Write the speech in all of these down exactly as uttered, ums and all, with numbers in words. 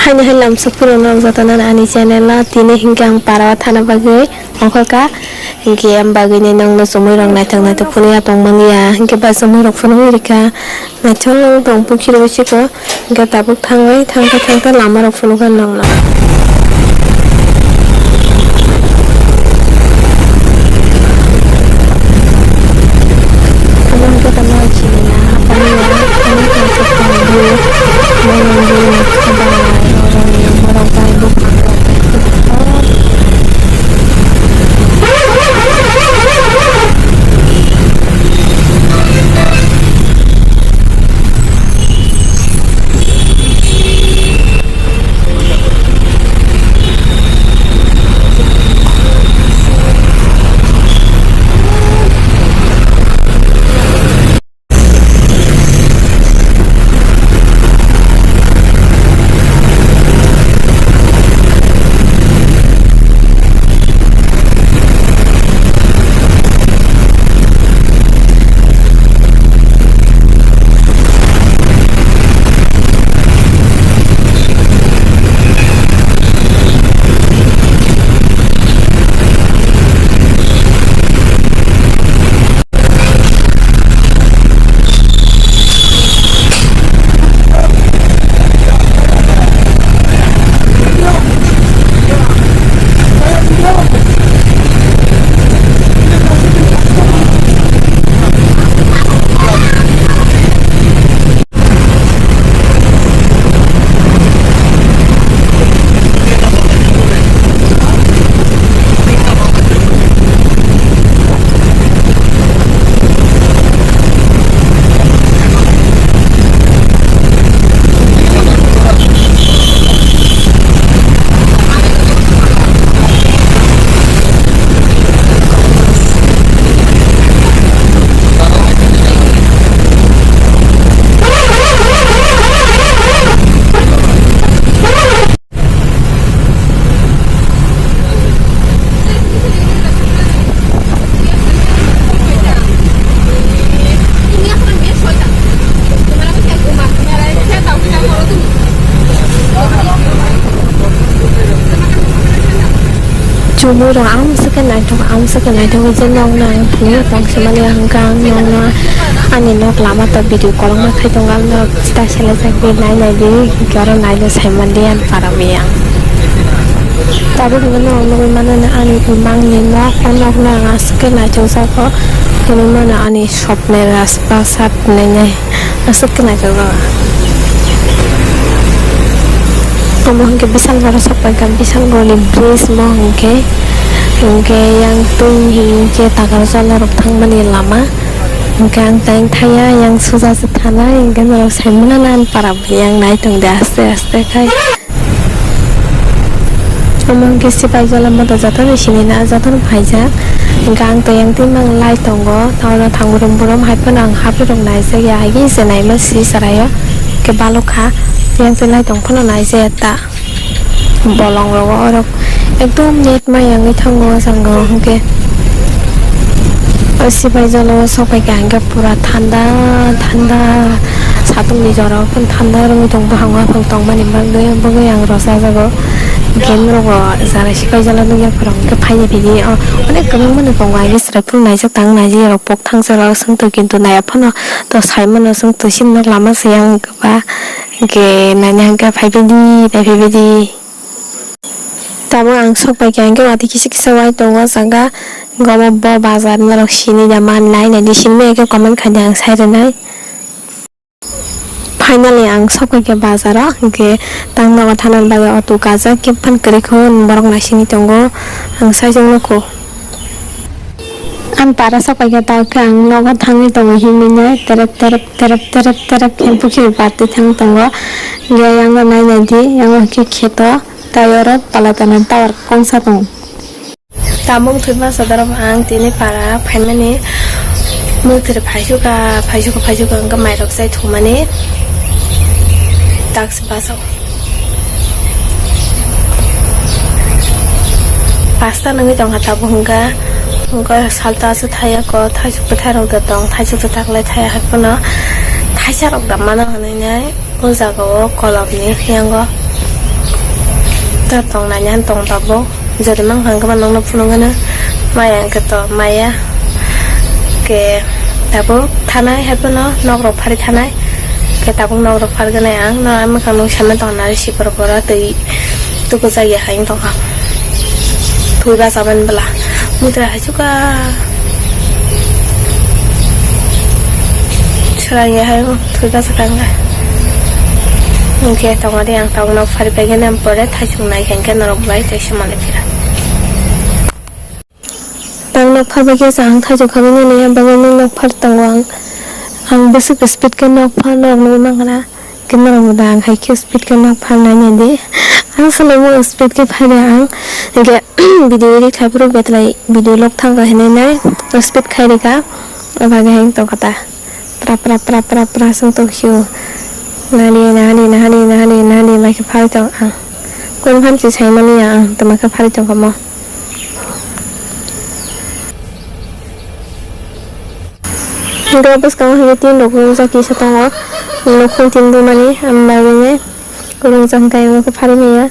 Haini hai lamsok phuru no jotono ani channel o tini hinkhe ang para o thana bagwi ongkholka. Hinkhe em bagwi ni nongno chumui rok naithok naithok phunukya tongmani ya. Hinkhe ba chumui rok phunugwi rikha. Naithok tong pukhirwi siko. Hinkhe tabuk thangwi thangta thangta lama rok phunukha nongno. Chumui rok ang swkhe naithok, ang swkhe naithok je nokno ang phunukya tong simani hwnkhe ang nokno ani nok lama ta video kolokma khai tongo, ang norok chita selai chakdi nai naidi, hinkhe oro naino saiman di ang para miyang. Tabuk hwnkhe norok nugui mano ani bumangni nok, o nokno ang aswk khe naithok jago, hinwi mano ani swpni rajprasad hinwi nai aswk khe naithok jago. Omo hwnkhe Bisalgoro sokpaikha, Bisalgorni bridge mo hwnkhe, hwnkhe yang twi hinkhe Takarjala rok thangmani lama. Hwnkhe ang tang thaya, yang suja se thanai, hwnkhe norok sai mano na ang para yang nai tong de aste aste khai. Omo hwnkhe Sipaijala moto jotono sinina, jotono phaijak. Hwnkhe ang to yang twi mang lai tongo, tauno thang brum brum hai phano ang hapri rok naijak ya, hai se naima si chwraio. Hwnkhe balok kha, yang twi lai tong phano naijak ya ta. Bolong rogo orok ekdom net mai yangwi thango o jango hwnkhe. O Sipaijala o sok pai kha hwnkhe pura thanda thanda, satung ni jora o phano thanda wngwi tong, buhango aphang tongmani bagwi, bagwi ang rwchajago. Hwnkhe norok bo jara Sipaijala nukya phano hwnkhe phaini phidi o onek kwbangma no tongo, aini chwrai phuru naijak tang naijak rok pok thangsa rok swngtwi kintu naiya phano to sai mano swngtwi chini nok lama se yang kwbang. Hwnkhe naina hwnkhe phaibaidi, naiphaibaidi. Tabuk ang sok pai kha hwnkhe watwi kisa kisa wai tongo o jaga. Hwnkhe omo bo bazar norok sini da man lai naidi, sinimanya khe comment khai di, ang sai rwnai. Finally ang sok pai kha bazar o, hwnkhe tang nogo thana bagwi auto gajak khe phan kwrwi kho borok naisingwi tongo, ang sai jok nukho. Ang para sok pai kha, tao khe ang nogo thangwi tongo hinwi nai terep terep terep terep terep khe bwkhe bartwi thang tongo. Hwnkhe yang no nai nai di, yang o khe kheto tei oro pala tana tower kongsa tongo. Tamung thwi masa dorop ang tini para phaimani mwthwrwi phaisukha, phaisukha, phaisukha hwnkhe mairok chai thumani taksi basa o. Pasta nungwi tongkha tabuk hwnkha, hwnkha salta aswk thaya kho, thaisuk bwthairok da tong, thaisuk bwthaklai thaya hai phano thaisarok da mano hwnwi nai o jaga o kolomni yango. Ta tong nai nang tong tabuk. Jodi mang hang khe nokno phunuk gana. Maya hwnkhe to maya. Ke tabuk thanai hai phano nok rok phari thanai. Ke tabuk nok rok phar gana ang. No ang mwkhang nung sama tong nai si pora pora twi tuku jagya hai tong kha. Twi bacha ban bwla. Mutra hai chuka. Chwraini hai thwi bwsakang khe. Hwnkhe tongo de ang tabuk nok phari paikhe nang pore thaisung nai khe norok bai tei somalai phira. Tang nok phar paikhe sa ang thaisung khabai nani bagwi nok phar tongo ang. Ang bwswk speed khe nok phar norok nugwi mankha na. Khe norok bo da ang hai khe speed khe nok phalnai nai di. Ang salo mo speed khe phai da ang. Hwnkhe video edit khai phuru betlai video log thang kha hinwi nai speed khai rikha. O bagwi hai tong kha ta. Pra pra pra pra pra song tong sio. Nahani nahani nahani nahani nahani bai khe phai tong ang. Kon phan si sai mani ya ang tama khe phai tong kha mo. Hwnkhe bwskango hwnkhe tin rok wngjak kisa tongo. Nukhung tin bumani, ang bagwi nai kwrwngjak hwnkhe ang nokhe phari manya.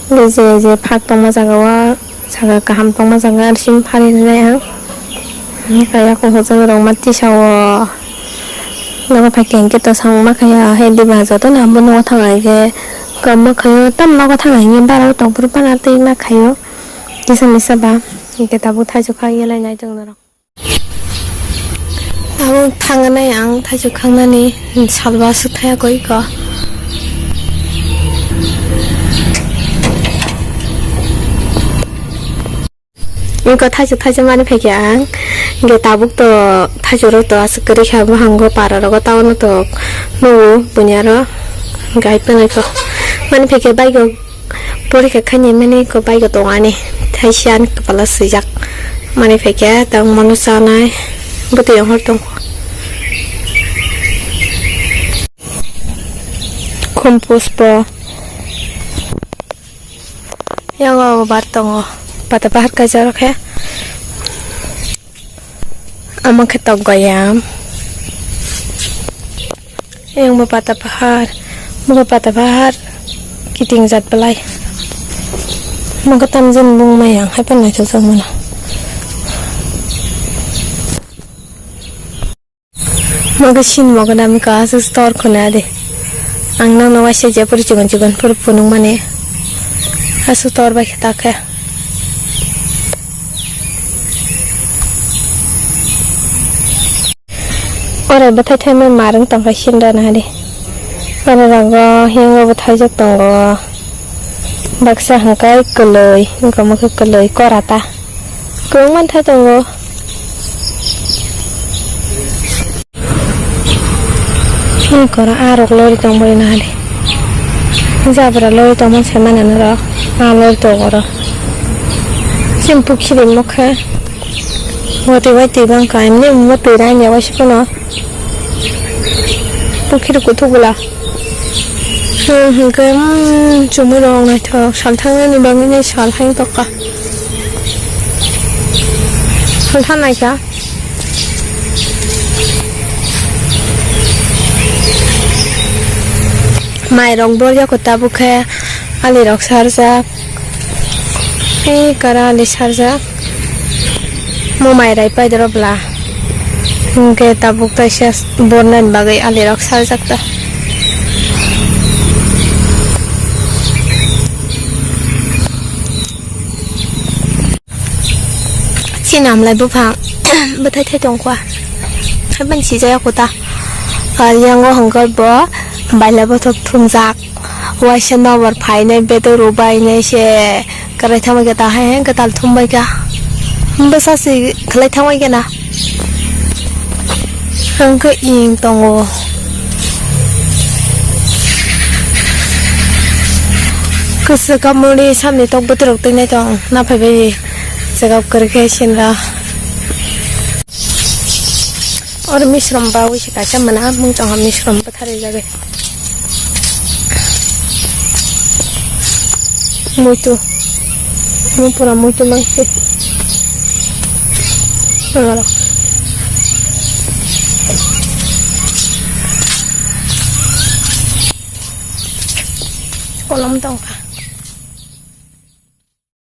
Hwnkhe je je phak tongma jaga o, jaga kaham tongma jaga, arsing phari rwnai ang. Hwnkhe yaku hojak rok ma tisa o. Nogo phaikhe hwnkhe to samung ma khaio, he diba jotono abo nogo thang ai khe, kam ma khaio, tam nogo thang ai hwnkhe bara o tong phuru pana twi ma khaio. Kisa misa ba, hwnkhe tabuk thaichuk kha yelai nai tong norok. Abo thangnai ang thaisuk khangnani salba aswk thaya koi ko. Iko thaisuk thaisuk mani phaikhe ang. Hwnkhe tabuk to thaisuk rok to aswk kwrwi kha, bwhango para rogo town o to nugo buini aro gai phano iko mani phaikhe bike o. Porikha khaini mani ko bike o tongani thaisa ani kwpala swijak mani phaikhe tang mano chanai bwtwi hor tong. Khum pushpo yango bar tongo pata bahar kaisa rok khe. Omo khe tok goyam. Eyang bo pata pahar, bo pata pahar kiting jat belai. Mo khe tamjani bung maya hai phano naithok jak mano. Mo khe sin mo khe nami ka aswk tor khuna de. Ang nang no waisa je puri chikon chikon puri phunuk mani aswk tor bai khe ta khe. Oro bwthai thaimani marwng tongkha sindana di. Oro rogo hingo bwthaijak tongo. Baksa hwnkhe kwlwi, wngkha mokhe kwlwi kora ta. Kwbangma thai tongo. Ni kora a rok lori tong bai nahadi. Jabra lori tong man sai mana noro. A lori tong oro. Chini pukhiri mokhe. Watwi watwi bang ka emni mo twi rang ya wasi kono. Pukhiri kuthuk bwla. Hmm, hwnkhe, hmm, chumui rok naithok sal thangnani bagwi nai sal hai tongkha. Hwnkha naikha. Mairok borjak tabuk khe alirok sarjak. Ei kara ali sarjak. Mo mairai paidoro bwla. Hwnkhe tabuk taisa bornani bagwi alirok sarjak ta. Chini amlai buphang bwthai thai tongkha. Haiphano sijaya kota. Ar yango hwnkhe bo baila bothop thumjak. Waisa nokbar phainai bedor rok bainai se kwrai thangbai kha ta hai hai kwtal thumbai kha. Bwsa se khwlai thangbai kha na. Hwnkhe ing tongo. Kwchwk kamuri samni tok bwtwi rok twinai tong. Naphaibai chekap kwrwi khe sinra. Oro misrom bawi se kaisa mana mung tong ha misrom bwtharwi jagwi. Muitu. Mung pura muitu mangsi. Oro. Kolom tongkha.